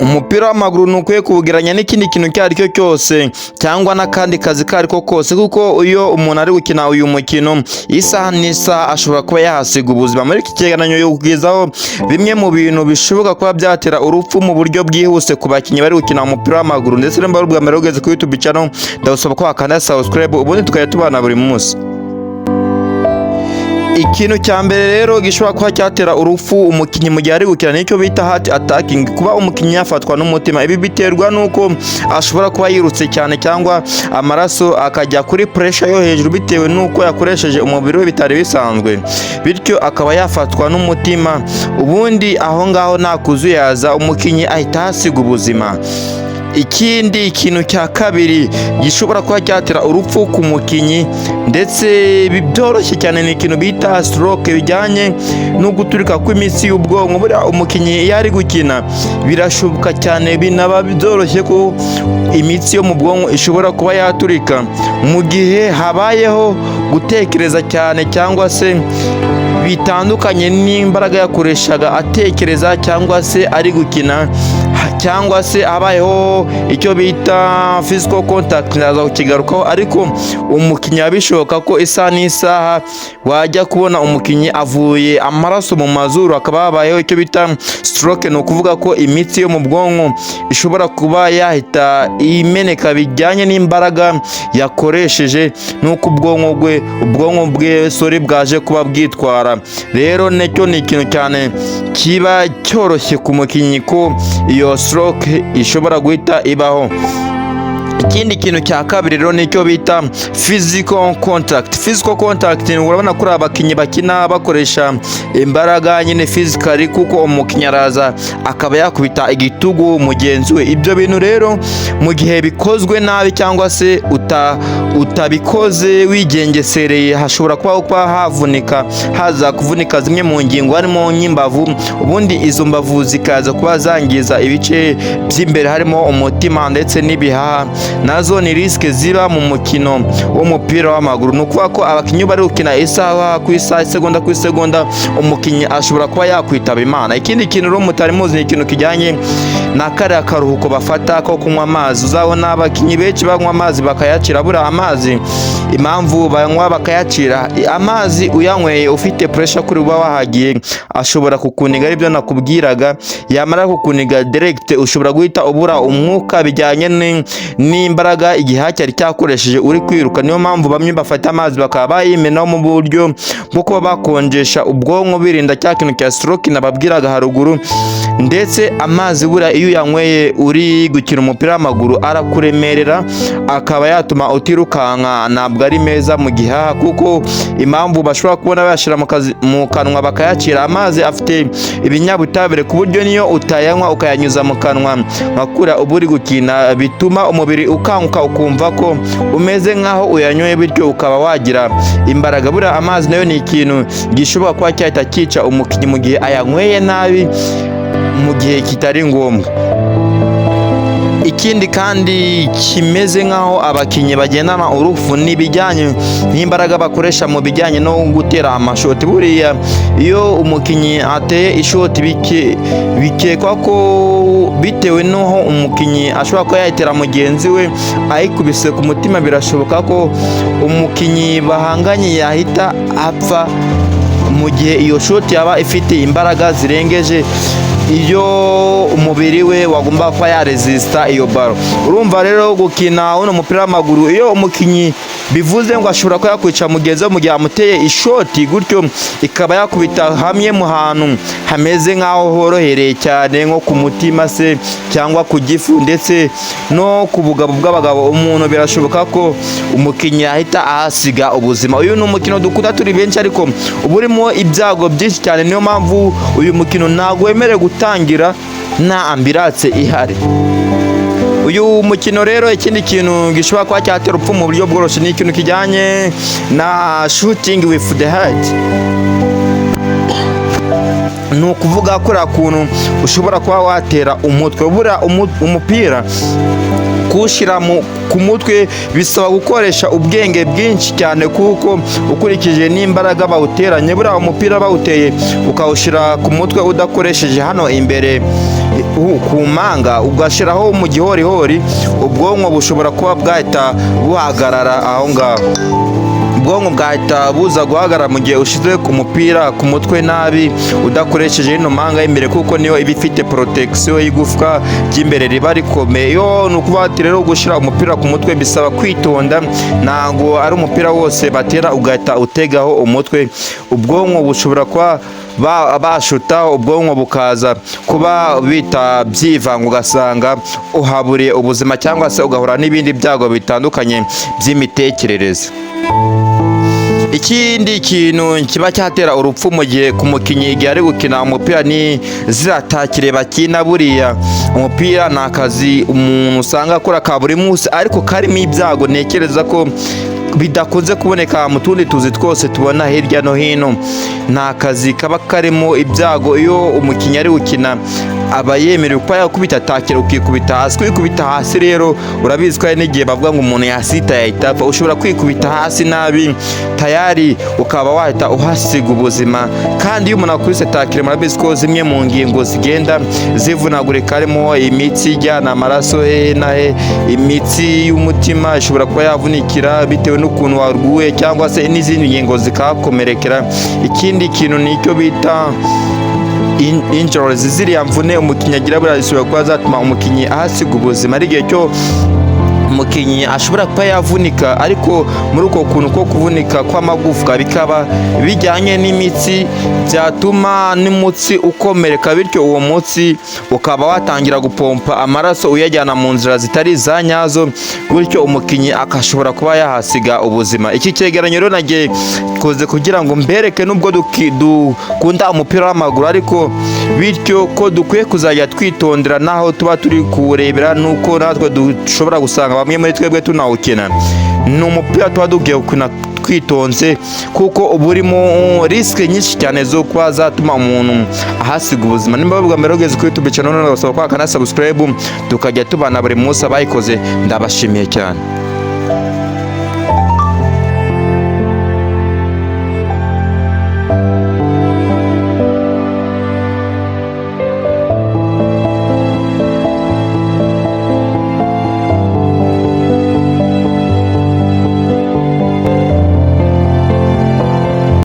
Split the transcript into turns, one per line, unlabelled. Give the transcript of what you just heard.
Umupira w'amaguru ntukwiye kuwugereranya n'ikindi kintu icyo ari cyo cyose cyangwa n'akandi kazi ko ari ko kose, kuko iyo umuntu ari gukina uyu mukino, isaha n'isaha ashobora kuba yahasiga ubuzima. Muri iki kigereranyo kugezaho bimwe mu bintu bishoboka kuba byatera urupfu mu buryo bwihuse ku bakinnyi bari gukina umupira w'amaguru. Ndetse nimba ari ubwa mbere ugeze kuri YouTube channel, ndagusaba ko wakanda subscribe, ubundi tukajya tubana buri munsi. Ikintu cya mbere rero gishobora kuba cyatera urupfu umukinnyi mu gihe ari gukina nicyo bita heart attacking, kuba umukinnyi yafatwa n'umutima. Ibi biterwa n'uko ashobora kuba yirutse cyane cyangwa amaraso akajya kuri pressure yo hejuru bitewe n'uko yakoresheje umubiri we bitari bisanzwe, bityo akaba yafatwa n'umutima. Ubundi aho ngaho nta kuzuyaza, umukinnyi ahita ahasiga ubuzima. Ikindi kintu cya kabiri gishobora kuba cyatera urupfu ku mukinnyi, ndetse byoroshye cyane, ni ikintu bita stroke, bijyanye no guturika kw'imitsi y'ubwonko. Buriya umukinnyi iyo ari gukina, birashoboka cyane, binaba byoroshye ko imitsi yo mu bwonko ishobora kuba yaturika mu gihe habayeho gutekereza cyane cyangwa se bitandukanye n'imbaraga yakoreshaga atekereza cyangwa se ari gukina, cyangwa se habayeho icyo bita physical contact. Ndaza kukigarukaho. Ariko umukinnyi biba bishoboka ko isaha n'isaha wajya kubona umukinnyi avuye amaraso mu mazuru, hakaba habayeho icyo bita stroke. Ni ukuvuga ko imitsi yo mu bwonko ishobora kuba yahita imeneka bijyanye n'imbaraga yakoresheje n'uko ubwonko bwe, sorry, bwaje kuba bwitwara. Rero nacyo ni ikintu cyane kiba cyoroshye ku mukinnyi ko iyo stroke ishobora guhita ibaho. Ikindi kintu cya kabiri rero nicyo bita physical contact. Physical contact, urabona ko abakinnyi bakina bakoresha imbaraga nyine, physically, kuko umukinnyi araza akaba yakubita igitugu mugenzi we. Ibyo bintu rero mu gihe bikozwe nabi cyangwa se utabikoze wigengesereye, hashobora kuba havunika, haza kuvunika zimwe mu ngingo, harimo nk'imbavu. Ubundi izo mbavu zikaza kuba zangiza ibice by'imbere, harimo umutima ndetse n'ibihaha. Nazo ni risque ziba mu mukino w'umupira w'amaguru. Ni ukuvuga ko abakinnyi bari gukina isaha ku isaha, isegonda ku isegonda, umukinnyi ashobora kuba yakwitaba Imana. Ikindi kintu rero mutari muzi ni ikintu kijyanye na kariya karuhuko bafata ko kunywa amazi. Uzabona abakinnyi benshi banywa amazi bakayacira. Buriya amazi, impamvu banywa bakayacira, amazi uyanyweye ufite pressure kuri uba wahagiye, ashobora kukuniga, aribyo nakubwiraga. Yamara kukuniga direct, ushobora guhita ubura umwuka bijyanye n'imbaraga igihaha cyari cyakoresheje uri kwiruka. Niyo mpamvu bamwe bafata amazi bakaba bayimenaho mu buryo bwo kuba bakonjesha ubwonko, birinda cya kintu cya stroke nababwiraga haruguru. Ndetse amazi buriya iyo uyanyweye uri gukina umupira w'amaguru, arakuremerera, akaba yatuma utirukanka. Ntabwo ari meza mu gihaha, kuko impamvu bashobora kubona bayashyira mu kanwa bakayacira, amazi afite ibinyabutabire, ku buryo niyo utayanywa ukayanyuza mu kanwa nka kuriya uba uri gukina, bituma umubiri ukanguka, ukumva ko umeze nk'aho uyanyoye, bityo ukaba wagira imbaraga. Buriya amazi nayo ni ikintu gishobora kuba cyahita cyica umukinnyi mu gihe ayanyweye nabi, mu gihe kitari ngombwa. Ikindi kandi kimeze nk'aho abakinnyi bagendana urupfu ni ibijyanye n'imbaraga bakoresha mu bijyanye no gutera amashoti. Buriya iyo umukinnyi ateye ishoti, bikekwa ko bitewe n'aho umukinnyi ashobora kuba yayitera mugenzi we ayikubise ku mutima, birashoboka ko umukinnyi bahanganye yahita apfa mu gihe iyo shoti yaba ifite imbaraga zirengeje iyo umubiri we wagomba kuba yaresista iyo ballon. Urumva rero, gukina uno mupira w'amaguru, iyo umukinnyi, bivuze ngo ashobora kuba yakwica mugenzi we mu gihe amuteye ishoti gutyo, ikaba yakubita hamwe mu hantu hameze nk'aho horohereye cyane, nko ku mutima se cyangwa ku gifu, ndetse no ku bugabo bw'abagabo, umuntu birashoboka ko umukinnyi yahita ahasiga ubuzima. Uyu ni umukino dukunda turi benshi, ariko uba urimo ibyago byinshi cyane. Niyo mpamvu uyu mukino ntabwo wemerewe gutangira nta ambulance ihari. Uyu mukino rero, ikindi kintu gishobora kuba cyatera urupfu mu buryo bworoshye ni ikintu kijyanye na shooting with the head. Ni ukuvuga kuriya kuntu ushobora kuba watera umutwe. Buriya umupira kuwushyira ku mutwe bisaba gukoresha ubwenge bwinshi cyane, kuko ukurikije n'imbaraga bawuteranye, buriya umupira bawuteye ukawushyira ku mutwe udakoresheje hano imbere. ku manga ugashyiraho mu gihorihori, ubwonko bushobora kuba bwahita buhagarara aho ngaho. Ubwonko bwahita buza guhagarara mu gihe ushyize ku mupira ku mutwe nabi, udakoresheje ino manga y'imbere, kuko niyo iba ifite protection y'igufwa ry'imbere riba rikomeye. Yo ni ukuvuga ati rero gushyira umupira ku mutwe bisaba kwitonda. Ntabwo ari umupira wose batera ugahita utegaho umutwe. Ubwonko bushobora kuba bashutaho, ubwonko bukaza kuba bita byivanga, ugasanga uhaburiye ubuzima cyangwa se ugahura n'ibindi byago bitandukanye by'imitekerereze. Ikindi kintu kiba cyatera urupfu mu gihe ku mukinnyi igihe ari gukina umupira ni ziriya tackle bakina. Buriya umupira ni akazi umuntu usanga akora ka buri munsi, ariko karimo ibyago ntekereza ko bidakunze kuboneka mu tundi tuzi twose tubona hirya no hino. Ni akazi kaba karimo ibyago. Iyo umukinnyi ari gukina, aba yemerewe kuba yakubita tackle ukikubita hasi. Kwikubita hasi rero, urabizi ko hari n'igihe bavuga ngo umuntu yasita yahita apfa. Ushobora kwikubita hasi nabi, tayari ukaba wahita uhasiga ubuzima. Kandi iyo umuntu akubise tackle, murabizi ko zimwe mu ngingo zigenda zivunagurika, harimo imitsi ijyana amaraso hehe na he, imitsi y'umutima ishobora kuba yavunikira bitewe n'ukuntu waguye, cyangwa se n'izindi ngingo zikahakomerekera. Ikindi kintu ni icyo bita injuries, ziriya mvune umukinnyi agira buriya zishobora kuba zatuma umukinnyi ahasiga ubuzima. Ari igihe cyo umukinnyi ashobora kuba yavunika, ariko muri uko kuntu ko kuvunika kw'amagufwa bikaba bijyanye n'imitsi, byatuma n'umutsi ukomereka, bityo uwo mutsi ukaba watangira gupompa amaraso uyajyana mu nzira zitari iza nyazo, bityo umukinnyi akashobora kuba yahasiga ubuzima. Iki cyegeranyo rero nagiye koze kugira ngo mbereke nubwo dukunda umupira w'amaguru, ariko bityo ko dukwiye kuzajya twitondera n'aho tuba turi kuwurebera, nuko natwe dushobora gusanga bamwe muri twebwe tunawukina. Ni umupira tuba tugiye gukina twitonze, kuko uba urimo risque nyinshi cyane zo kuba zatuma umuntu ahasiga ubuzima. Nimba bwa mbere ugeze kuri YouTube channel, none basaba kwaka na subscribe, tukajya tubana buri munsi. Abayikoze ndabashimiye cyane.